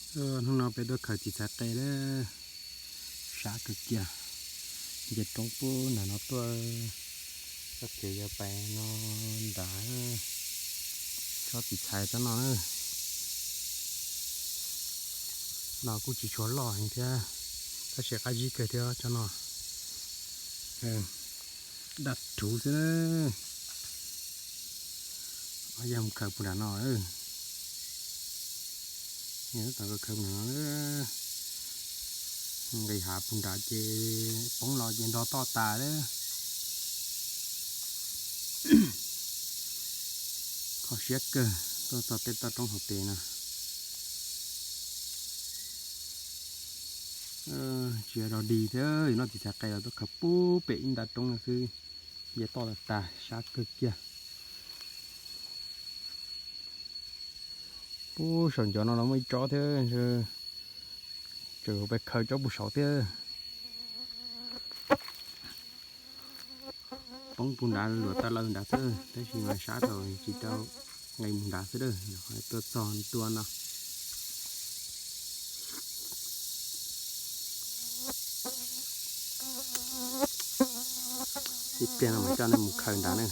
Hnub no peb tuaj khaws txiv txhais qe lawm, sab kawg kiag. Nce roob puag nram no tuaj, txoj kev yuav pais no nrad, tsob txiv txhais tsob no na. No kuj tsis tshua loj heev thiab, tab sis qab zib kawg thiab tsob no. Daj rhuv xwb na. Yog mus khaws puag nram no, khaws puag nram no, nqis hav puag nrad ces poob los ces nrog toj tas lawm. Kho siab kawg, tuaj txog tej toj roob hauv pes no. Tsis yog dog dig thiab, yus noj txiv txhais qe los tuaj khaws puag pem ib nta roob no xwb, nce toj tas tas, sab kawg kiag. Puag saum ncov no los muaj ib tsob thiab, tseem pais khaws tsob puag saud thiab. Poob puag nrad luam tawg lawm nrad xwb, tab sis mas sab rau tsis tau nqis mus nrad xwb, tuaj txog ntua no. Ib pliag no mas coj nej mus khaws nrad na.